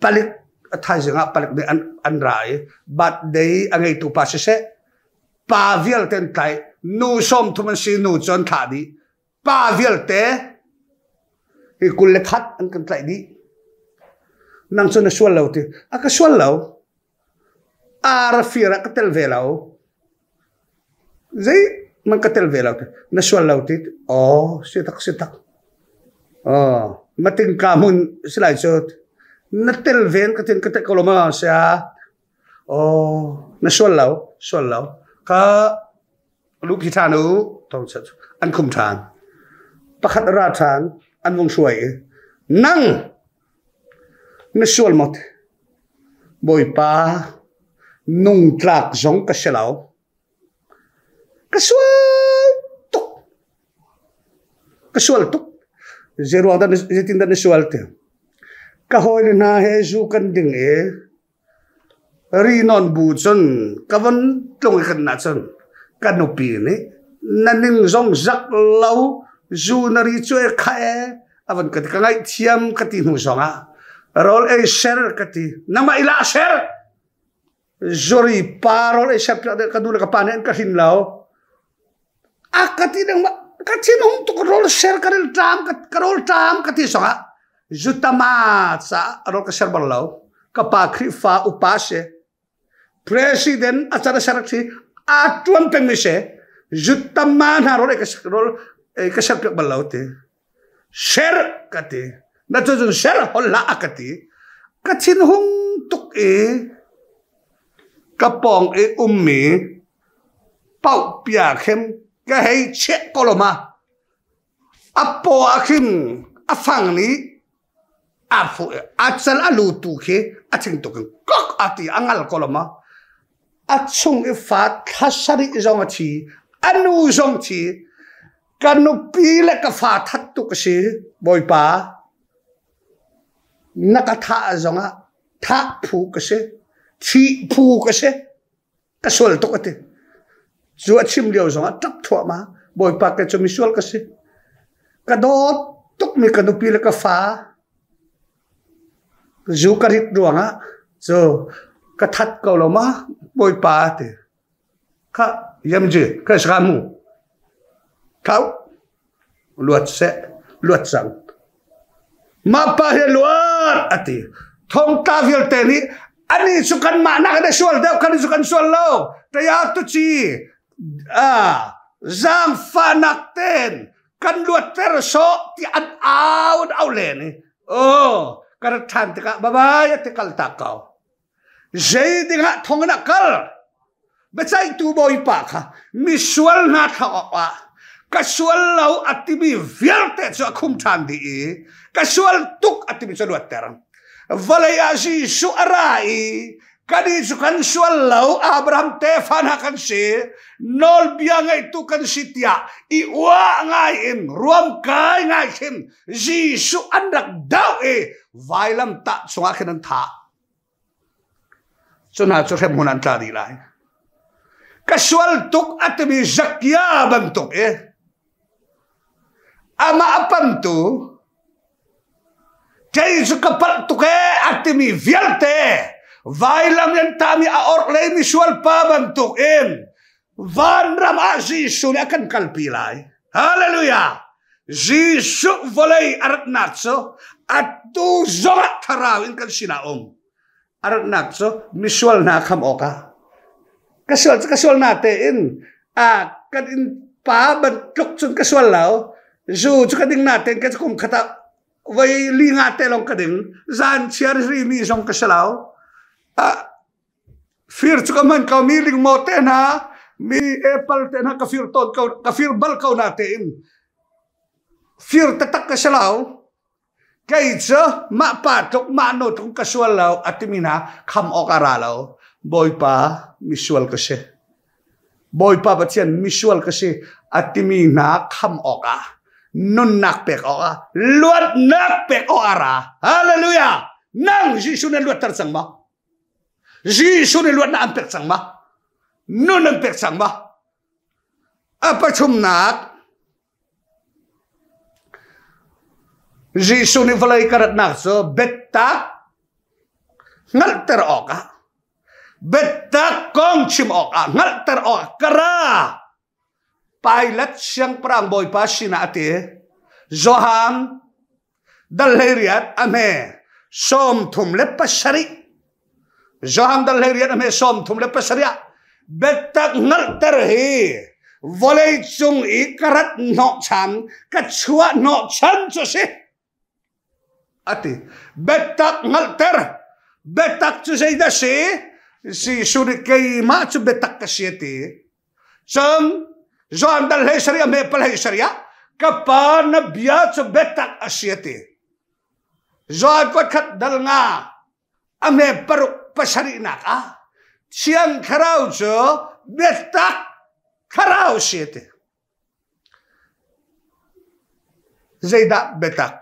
Palik a thaizing ah palik nih an ra i birthday a ngeitu pa siseh, pa vialte an tlaih, nu 30 an si, nu cu an thlah dih. Pa vialte hi 21 an kan tlaih dih. Nang cu na sual lo ti. A ka sual lo. Ar fir ah ka tel ve lo. Zei man ka tel ve lo ti. Na sual lo ti. Aw, si tak si tak. Aw, mating ka hmun si lai cu. Na tel ven ka tin ka tel ko lo ma sia. Aw, na sual lo, sual lo. Ka Luhpi ṭhan u, an khum ṭhan. Pakhat a ra ṭhan, an vung hruai i, nang na sual maw? Bawipa, nungtlak zong ka si lo. Ka sual tuk. Ka sual tuk. Zeiruang dah zeitin dah na sual ti? Ka hawile hna he zu kan ding i Rinawn bu cun ka von tlung i kan ahcun ka nupi nih na ning zong zak lo zu na ri cu e kha e a von ka ti ka ngaihthiam ka ti hnu zong ah rawl ei ser ka ti nangmah i lah ser zuri pa rawl ei ser ka nu le ka pa nih an ka hrin lo. A ka ti ding ka thinhung tuk rawl ser ka ril ṭam ka rawl ṭam ka ti zongah zutama caah rawl ka ser bal lo. Ka pa Khrihfa upa si. President a car a ser si a ṭuan pengmi si. Zutama hna rawl ka rawl ka ser piak bal lo ti. Ser ka ti. Na cu cun ser hol hlah a ka ti. Ka thinhung tuk i ka pawng i ummi paohpia khin ka hei chiah ko lo ma. A paw ah khin a fang nih a fuh i a cal a lu tu khi a thing tuk in kok a ti a ngal ko lo ma. A chung i fa thla sarih zong a thi, a nu zong thi. Ka nupi le ka fa that tuk a si, Bawipa. Na ka thah zongah thah phu ka si, thih phu ka si. Ka sual tuk a ti. Cu a chim lio zongah ṭap thluahmah. Bawipa kei cu misual ka si. Ka dawt tukmi ka nupi le ka fa zu ka rit ruangah cu ka that ko lo ma Bawipa a ti. Kha yamji ka saka mu. Thau luat seh luat cang mah pa hi luat a ti thongtla vialte nih ani cu kanmah nak in a sual deuh kan cu kan sual lo taya tu ci zaangfahnak ten kan luatter sawh ti an au an au len i oh ka rat ṭhan tikah bye bye a ti kal tak ko Zei dingah thong in a kal? Biaceihtu bawipa kha misual hna thlah awkah ka sual lo a timi vialte cu a khum ṭhan dih i ka sual tuk a timi cu a luatter. Vawlei ah Jesuh a ra i kannih cu kan sual lo, Abraham tefa hna kan si, nawlbia ngeitu kan si tiah i uah ngai in ruamkai ngai khin Jesuh an rak doh i vailamtah chungah khin an thah. Cu hna cu hremhmun an tla dih lai. Ka sual tuk a timi Zakia bantuk i amah a pamtu kei cu ka palh tuk ee a timi vialte vailam in tami a orhlei misual pa bantuk in vanram ah Jesuh nih a kan kalpi lai. Hallelujah! Jesuh vawlei a ratnak cu atu zongah thlarau in kan sinah um. A ratnak cu misual hna kham awkah ka sual cu ka sual na tein a kan in pa bantuk cun ka sual lo zu cu ka ding na tein ka kum khat ah voi li nga te long ka ding zan chiar ri mi zong ka si lo Fir cu ka hman ko mi lingmaw te hna mi apple te hna ka fir tawn ko ka fir bal ko na tein fir taktak ka si lo kei cu mah pa tluk mah nu tluk ka sual lo a timi hna kham awk a ra lo bawipa misual ka si bawipa pathian misual ka si a timi hna kham awk ah nunnak pek awk ah luatnak pek awk a ra hallelujah nang Jesuh na luatter cang ma Jesuh nih luatnak an pek cang ma? Nun an pek cang ma? A pathumnak Jesuh nih vawlei ka ratnak cu biatak hngalhter awkah biatak kong chim awkah hngalhter awkah ka ra. Pilate siangpahrang bawipa sinah a ti. Johan dal 18 a hme 37. Johan dal 18 a hme 37 ah biatak hngalhter hi vawlei cung i ka rat hnawhchan ka chuah hnawhchan cu a si. A ti. Biatak hngalhter. Biatak cu zeidah a si? Jesuh nih keimah cu biatak ka si a ti. Cun Johan dal hlei sarih a hme palhei sarih ah ka pa na bia cu biatak a si a ti. Johan kuat khat dal nga a hme paruk pasarihnak ah Thiang Thlarau cu biatak thlarau si a ti. Zeidah biatak?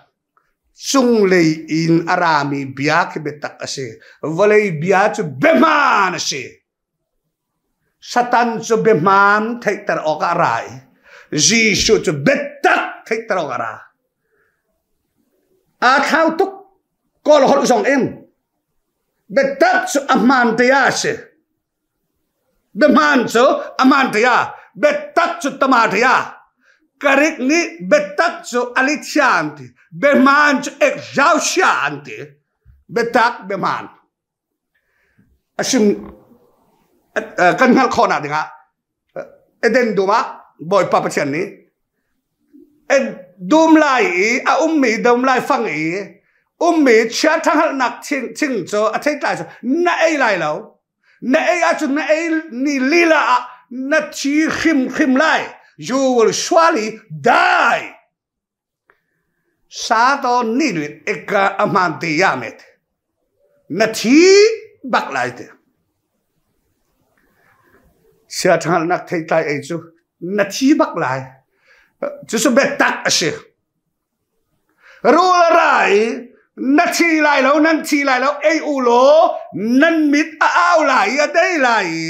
Cunglei in a rami bia khi biatak a si. Vawlei bia cu biahmaan a si. Satan cu biahmaan theihter awkah a ra i Jesuh cu biatak theihter awkah a ra. Aa thlau tuk kawl holh zong in biatak cu a hmaan te ah a si. Biahmaan cu a hmaan te ah. Biatak cu tamaṭia. Karik nih biatak cu alithia an ti. Biahmaan cu exausia an ti. Biatak biahmaan. Asim kan hngalh khawhnak dingah Eden dum ah Bawipa Pathian nih dum lai i a ummi dum lai fang i ummi chiaṭha hngalhnak thing cu a theitlai cu na ei lai lo. Na ei ahcun na ei ni lila ah na thi hrimhrim lai. You will surely die. Sa to ni nuit eka a hmaan te ya met. Na thi bak lai te. Siaṭhalnak theitlai ei cu na thi bak lai. Cucu biatak a si. Rul a ra i na thi lai lo, nan thi lai lo, ei u law nan mit a au lai i a dei lai i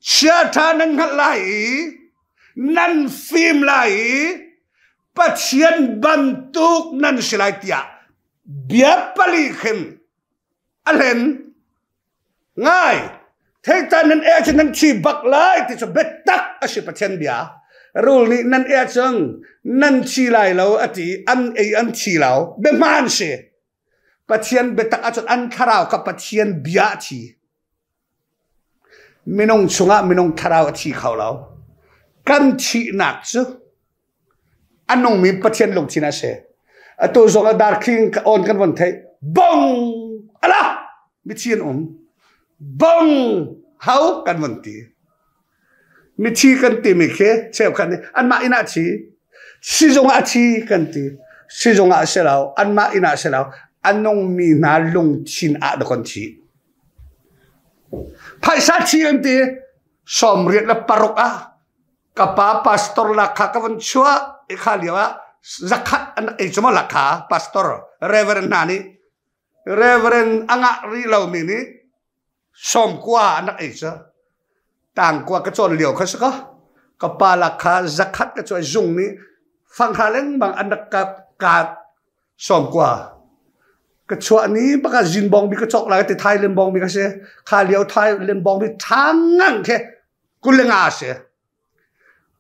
chiaṭha nan hngalh lai i nan fim lai i Pathian bantuk nan si lai tiah bia pali khin a hlen. Ngai, theitan nan ei ahcun nan thi bak lai ti cu biatak a si Pathian bia. Rul nih nan ei ahcun nan thi lai lo a ti, an ei an thi lo. Biahmaan si. Pathian biatak ahcun an thlarau kha Pathian bia a thi. Minung chungah minung thlarau a thi kho lo. Kan thihnak cu A nungmi Pathian lungthin a si. Atu zong ah darkhing on kan von theih. Bong! Ala! Mithi an um. Bong! Hau kan von ti. Mithi kan timi khi cheukhat nih anmah inn ah thi. Sizung ah thi kan ti. Sizung ah si lo, anmah inn ah si lo. A nungmi hna lungthin ah dah kan thi. Phaisa thi kan ti. 96 ah ka pa pastor lakha ka van chuah i kha lio ah zakhat an ei cu maw lakha pastor reverend hna nih reverend a ngah rih lomi nih sawmkua an rak ei cu tangkua ka cawn lio kha si ka ka pa lakha zakhat ka cuai zung nih fanghra lengmang an rak ka ka sawmkua ka chuah ni baka zin bong bi ka cawk lai ti Thailand bong bi ka si kha lio Thailand bong bi thang ngang khe 25 a si.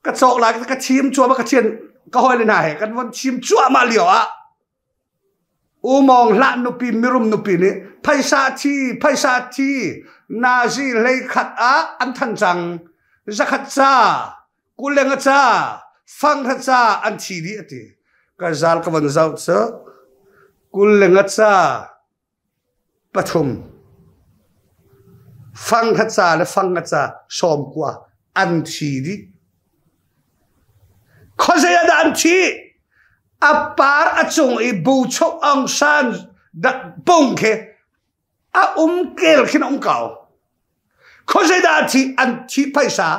Ka cawk lai ka chim cuahmah ka thian ka hawile hna he kan von chim cuahmah lio ah Umong hlah nupi mirum nupi nih phaisa thi phaisa thi nazi hlei khat ah an than cang zakhat ca kulenga ca fanghra ca an thi dih ati ka zal ka von zoh cu kulenga ca pathum fangkhat ca le fangkhat ca 90 an thi dih. Khuazei ah dah an thih? A par a cung i buchok Aung San pung khi a um kel khin a um ko. Khuazei dah an thih? An thih phaisa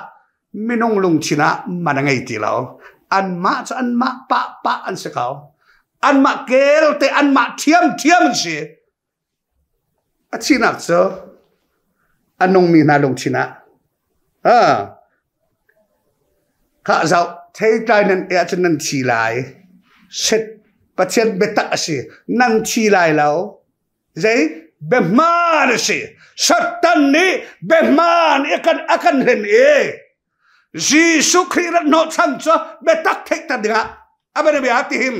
minung lungthin ah man a ngei ti lo. Anmah cu anmah pah pah an si ko. Anmah kel te anmah ṭhiam ṭhiam an si. A thihnak cu a nungmi hna lungthin ah Khah zoh, theitlai nan ei ahcun nan thi lai. Set Pathian biatak a si. Nan thi lai lo. Zei biahmaan a si. Satan nih biahmaan i kan a kan hlen i Jesuh Khrih rat hnawhchan cu biatak theihter dingah a bianabia ti him.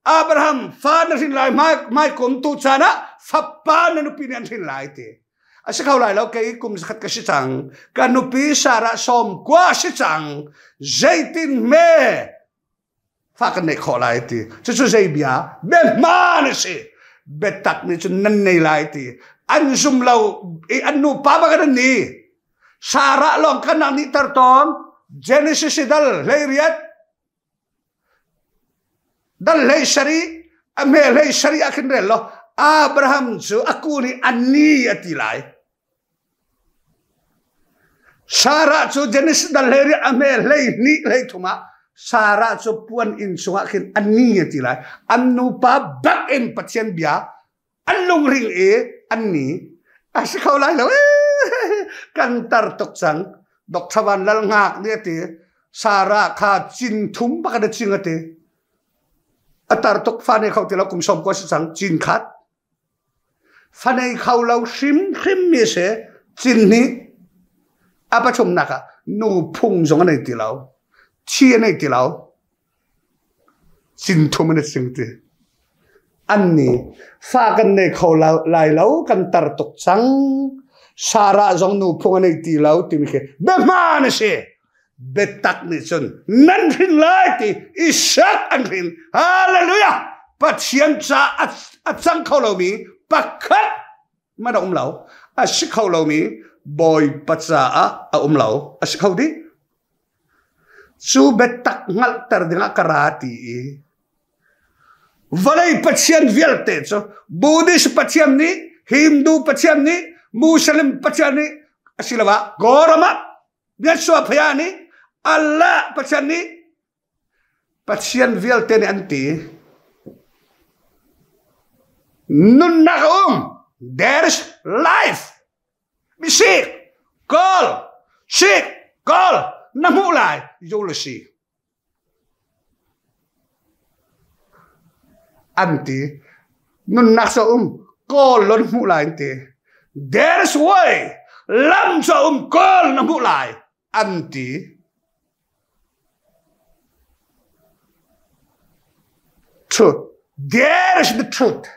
Abraham fa na hrin lai hmai kum tu caan ah fapa na nupi nih an hrin lai ti. A si kho lai lo kei kum zakhat ka si cang. Ka nupi Sarah 90 a si cang. Zeitin hme fa kan neih khawh lai ti cucu zei bia biahmaan a si biatak nih cun nan nei lai ti an zum lo i an nupa bak an ni Sarah lawng kan nak nih tar tawn Genesis dal 18 dal hlei sari a hme hlei sari ah khin rel lo Abraham cu a kun i an ni a ti lai Sarah cu Genesis dal 18 a hme 12 13 ah Sarah cu puan inn chungah khin a ni a ti lai. An nupa bak in Pathian bia an lungring i an ni. A si kho lai lo kan tar tuk cang. Dr. Van Lal Ngak nih a ti. Sarah kha cin thum bak in a cing a ti. A tar tuk fa nei kho ti lo kum som ko si cang cin khat. Fa nei kho lo hrimhrim mi si. Cin hnih. A pathumnak ah nu phung zong a nei ti lo. Thi a nei ti lo. Cin thum an i sing ti. An nih fa kan nei kho lai lo kan tar tuk cang. Sarah zong nu phung a nei ti lo timi khi biahmaan a si. Biatak nih cun nan hrin lai ti Isak an hrin. Hallelujah! Pathian ca a cang kho lomi pakhat man a um lo. A si kho lomi Bawipa caah a um lo. A si kho dih. Cu biatak hngalhter dingah ka ra ti i vawlei pathian vialte cu Buddhist pathian nih, Hindu pathian nih, Muslim pathian nih asiloah Kawlram ah Yeshua phaya nih Allah pathian nih pathian vialte nih an ti nunnak a um there is life Misik, kawl, sik, kawl, na hmuh lai, yo le si. An ti. Nunnak sa um, kawl lon hmuh lai an ti. There is way, lam sa um, kawl na hmuh lai, an ti. Truth. There is the truth.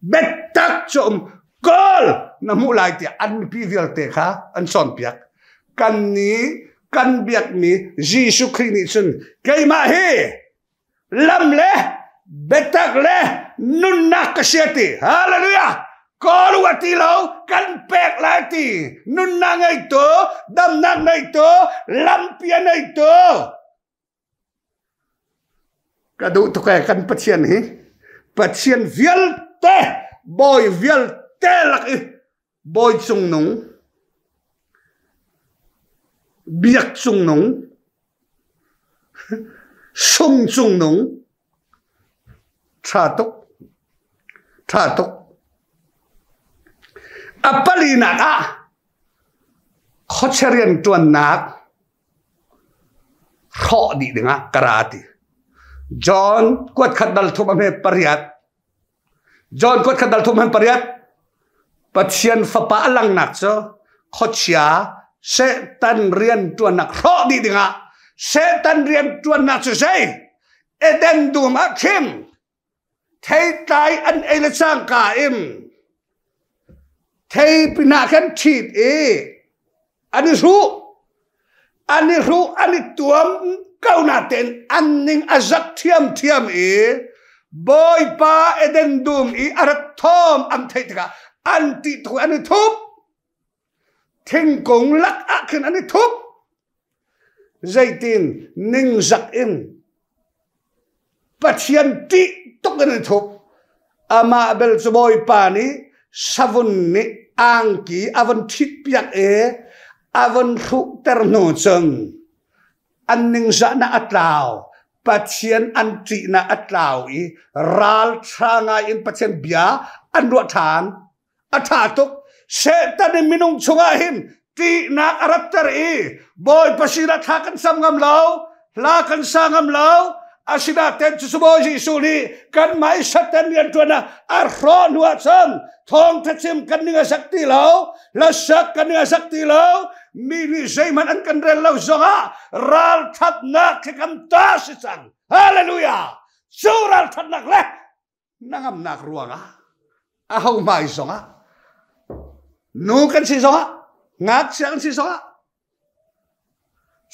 Biatak cu um kawl na hmuh lai tiah an mipi vialte kha an cawnpiak. Kan nih kan biakmi Jesuh Khrih nih cun keimah hi lam le biatak le nunnak ka si a ti. Hallelujah! Kawl u a ti lo, kan pek lai ti. Nunnak ngeitu, damnak ngeitu, lampi a ngeitu. Ka duh tuk ee kan Pathian hi. Pathian vialte, bawi vialte lak i bawi cungnung, biak cungnung, sung cungnung, ṭha tuk, ṭha tuk. A palinak ah khuachia rianṭuannak hrawh dih dingah ka ra ti. John kuat khat dal thum a hme pariat. John kuat khat dal thum hme pariat. Pathian fapa a langnak cu khuachia Satan rian ṭuannak hrawh dih dingah Satan rian ṭuannak cu zei? Eden dum ah khin theitlai an ei le cangka in theipi hna khan ṭhit i an i hruh an i hruh an i tuam ko natein an ning a zak ṭhiamṭhiam i Bawipa Eden dum i a rat thawm an theih tikah an ṭih tuk i an i thup. Thingkung lak ah khin an i thup. Zeitin ningzak in Pathian ṭih tuk in an i thup. Amah bel cu Bawipa nih savun nih angki a von ṭhitpiak i a von hruhter hnu cun an ningzahnak a tlau. Pathian an ṭihnak a tlau i ralṭha ngai in Pathian bia an ruah ṭhan. A ṭha tuk. Satan in minung chungah hin ṭihnak a ratter i Bawipa sinah thla kan sam ngam lo, hla kan sa ngam lo. Asinain cu Bawi Jesuh nih kanmah i Satan rianṭuan ah a hrawh hnu ahcun thawngṭha chim kan ning a sak ti lo, hlasak kan ning a sak ti lo, mi nih zeihmanh an kan rel lo zongah ralṭhatnak khi kan ta si cang. Hallelujah! Cu ralṭhatnak le na ngamnak ruangah aho hmai zongah nu kan si zongah ngakchia kan si zongah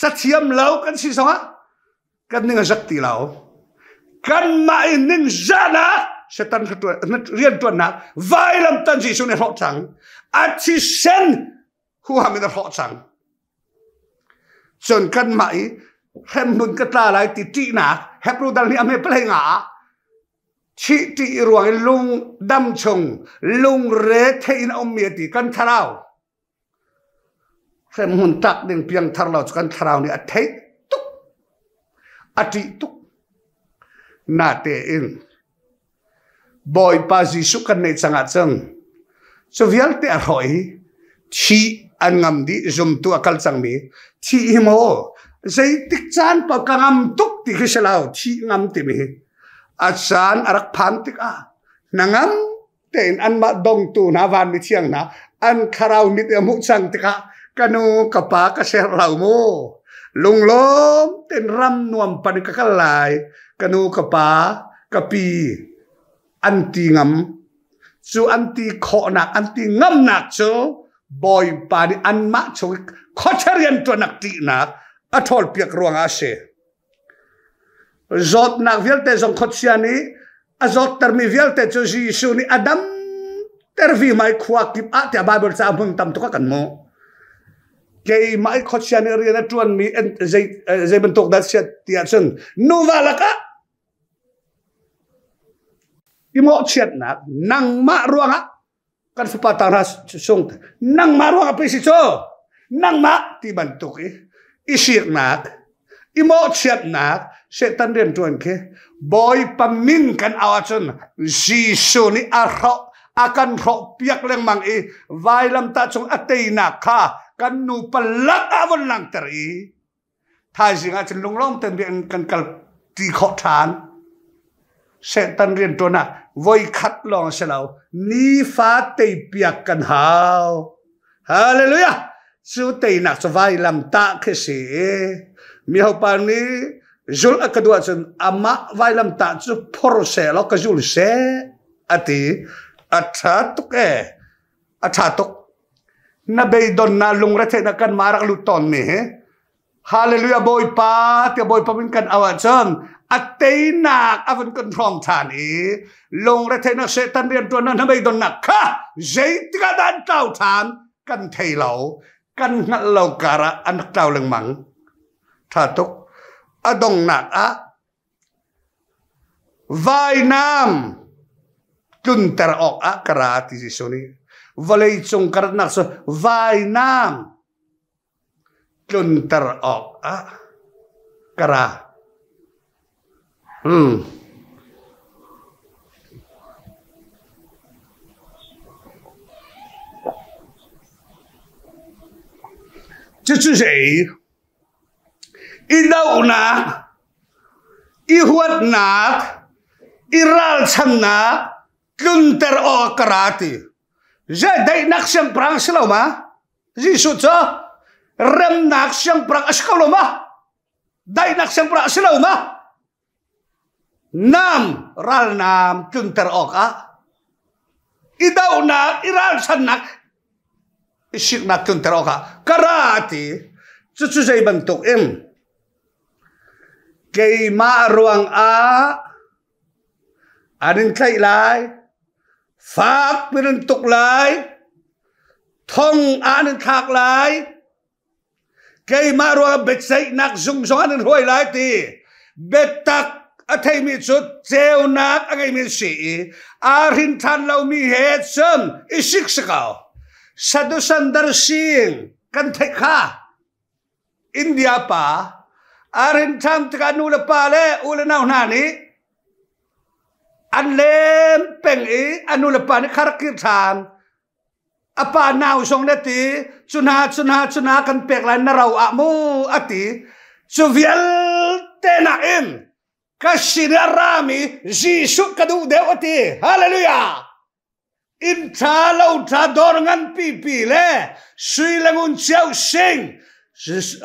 cathiam lo kan si zongah kan ning a zak ti lo kanmah in ning zahnak Satan riantuannak vailam tan Jesuh nih hrawh cang a thisen huham in a hrawh cang cun kanmah i hremhmun ka tla lai ti ṭihnak Hebrew dal nih a hme palei nga ah thih ṭih ruang in lung dam chung lungre thei in a ummi a ti kan thlarau hremhmun tlak ding piangthar lo cu kan thlarau nih a theih tuk a ṭih tuk natein Bawipa Jesuh kan neih cang ahcun cu vialte a hrawh i thih an ngam dih zumtu a kal cangmi thih hi maw zeitik caan paoh ka ngam tuk ti khi si lo thih ngam timi hi a caan a rak phan tikah hnangam tein anmah dongtu hna vanmi thiang hna an thlarau mit i a hmuh cang tikah Ka nu ka pa ka ser lo mu. Lunglawm ten ram nuam pan ka kal lai. Ka nu ka pa ka pi an ti ngam. Cu an ti khawhnak an ti ngamnak cu Bawipa nih anmah chung i khuachia rianṭuannak ṭihnak a ṭhawlpiak ruangah a si. Zawtnak vialte zong khuachia nih a zawttermi vialte cu Jesuh nih a damter vima i khua kip ah tiah Baibal ca hmun tam tuk a kan hmuh. Keimah i khuachia nih rian a ṭuanmi zei, zei bantuk dah siat ti ahcun nuva lakah i mawhchiatnak nangmah ruangah kan fapa ta hna sung nangmah ruangah pei si cu nangmah ti bantuk i i siknak i mawhchiatnak Satan rianṭuan khi Bawipa min kan au ahcun Jesuh nih a hrawh a kan hrawh piak lengmang i vailamtah cung a teinak kha kan nupa lak ah von langhter i Thaizing ah cun lunglawm tein rian kan kal ṭi khawh ṭhan. Satan rianṭuan ah voikhat lawng a si lo, nifa teipiak kan hau. Hallelujah! Cu teinak cu vailamtah khi si i mihopa nih zulh a ka duh ahcun amah vailamtah cu phor seh law ka zul seh a ti. A ṭha tuk ee. A ṭha tuk. Na beidonnak lungretheihnak kan mah rak lut tawnmi hi Hallelujah Bawipa tiah Bawipa min kan au ahcun a teinak a vun kan hrawng ṭhan i lungretheihnak Satan rianṭuannak na beidonnak kha zeitik ah dah an tlau ṭhan kan thei lo kan hngalh lo karah an rak tlau lengmang ṭha tuk a donghnak ah Vainam tlunter awkah ka ra ti Jesuh nih. Vawleicung ka ratnak cu vainam tlunter awkah ka ra. Hmm. Cucu zei I dohnak, i huatnak, i ralchannak tlunter awk ka ra ti. Zei daihnak siangpahrang si lo ma? Jesuh cu remnak siangpahrang a si ko lo ma? Daihnak siangpahrang a si lo ma? Nam ralnam tlunter awkah i dohnak, i ralchannak, i siknak tlunter awkah ka ra ti. Cucu zei bantuk in keimah ruangah an in tlaih lai, fak piin an tuk lai, thong ah an in thlak lai, Keimah ruangah biaceihnak zung zong an in hruai lai ti biatak a theimi cu ceunak a ngeimi an si i aa hrin ṭhan lomi he cun i sik si ko. Sadusandar Singh kan theih kha India pa aa hrin ṭhan tikah nu le pa le u le nau hna nih an lem peng i a nu le pa nih kha rak kir ṭhan A pa nau zong na ti, cu hna cu hna cu hna kan pek lai na ro ah mu a ti. Cu vialte nakin ka sin ah rami Jesuh ka duh deuh a ti. Hallelujah! Inn ṭha lo ṭha dawr ngan pipi le sui le ngun cio sing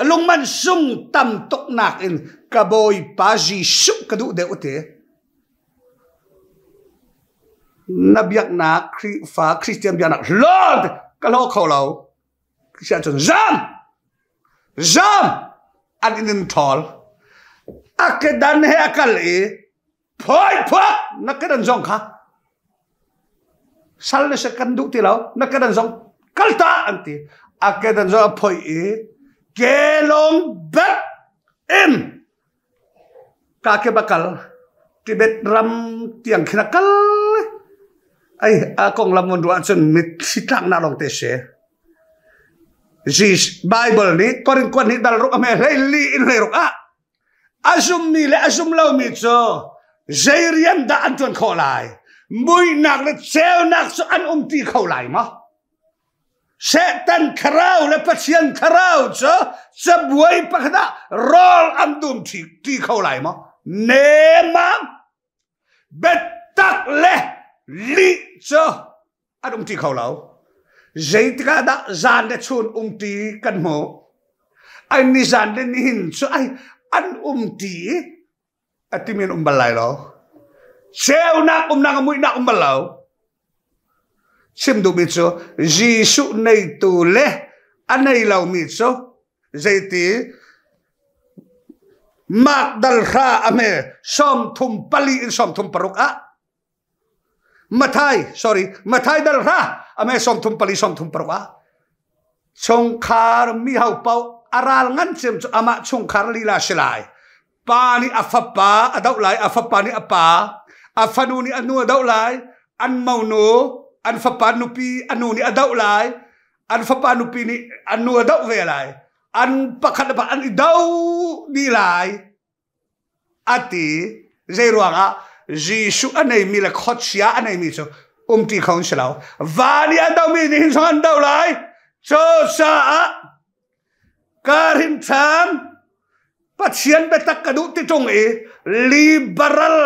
lungman sung tam tuk nakin ka Bawipa Jesuh ka duh deuh a ti. Na biaknak Khrihfa Christian biaknak Lord ka hlaw kho lo. Siah cun zam! Zam! An in in ṭhawl. A kedan he a kal i phoi phuak na kedan zong kha sal na se kan duh ti lo na kedan zong kal ta an ti. A kedan zong a phoi i kelong bet in Ka ke ba kal Tibet ram tiang khin a kal ai a konglam von ruah ahcun mitthli tlaknak lawng te si. Bible nih Korin kuat nih dal ruk a hme hlei li in hlei ruk ah a zummi le a zum lomi cu zei rian dah an ṭuan khawh lai? Muihnak le ceunak cu an um ti kho lai maw? Satan thlarau le Pathian thlarau cu cabuai pakhat ah rawl an dum ṭi kho lai maw? Nemam biatak le lih cu an um ṭi kho lo. Zeitikah dah zan le chun umṭi kan hmuh? Ai nizan le nihin cu ai an umṭi i a timi an um bal lai lo. Ceunak umnak a muihnak um bal lo. Chim duhmi cu Jesuh neitu le a nei lomi cu zeiti Mark dal hra a hme 34 in 36 ah Mathai sorry Mathai dal hra a hme 34 36 ah chungkhar mi ho paoh a ral ngan cem cu amah chungkhar lila si lai. Pa nih a fapa a doh lai, a fapa nih a pa, a fanu nih a nu a doh lai, an monu, an fapa nupi a nu nih a doh lai, an fapa nupi nih an nu a doh ve lai, an pakhat le pakhat an i do dih lai a ti. Zei ruangah Jesuh a neimi le khuachia a neimi cu umṭi kho an si lo. Va nih a domi nih hin zong an do lai. Cucaah ka rinṭhan Pathian biatak ka duh ti ṭung i liberal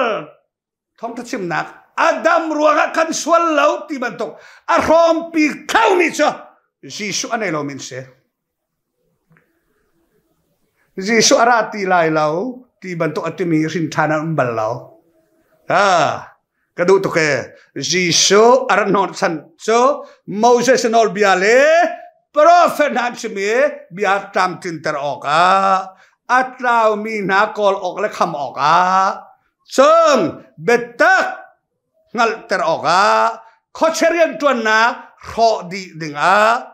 thawngṭha chimnak Adam ruangah kan sual lo ti bantuk a hrawmpi khomi cu Jesuh a nei lomi an si. Jesuh a ra ti lai lo ti bantuk a timi hrin ṭhan an um bal lo. Ah, ka duh tuk ee. Jesuh a rat hnawn chan cu Moses nawlbia le profet hna an chim i bia tlamtlinter awkah a tlaumi hna kawl awk le kham awkah cun biatak hngalhter awkah khuachia rianṭuannak hrawh dih dingah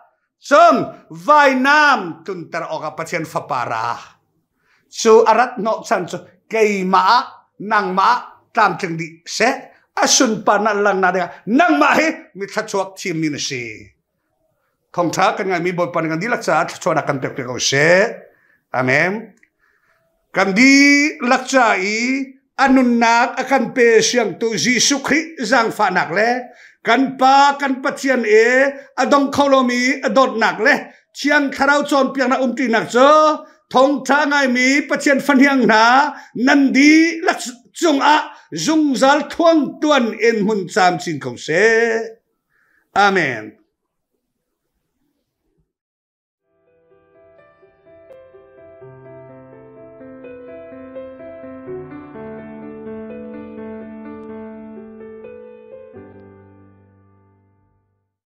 cun vainam tlunter awkah Pathian Fapa ra. Cu a rat hnawhchan cu keimah ah nangmah ah tlamtling dih seh a sunparnak langhnak dingah nangmah hi mi thluachuak thimmi na si. Thawngṭha kan ngaimi Bawipa nih kan dihlak caah thluachuahnak kan pek piak ko seh. Amen. Kan dihlak ca i a nunnak a kan pe siangtu Jesuh Khrih zaangfahnak le kan Pa kan Pathian i a dong kho lomi a dawtnak le Thiang Thlarau cawnpiaknak umṭinak cu thawngṭha ngaimi Pathian fahniang hna nan dihlak cungah zungzal thuang tuan in hmun camcin ko seh. Amen.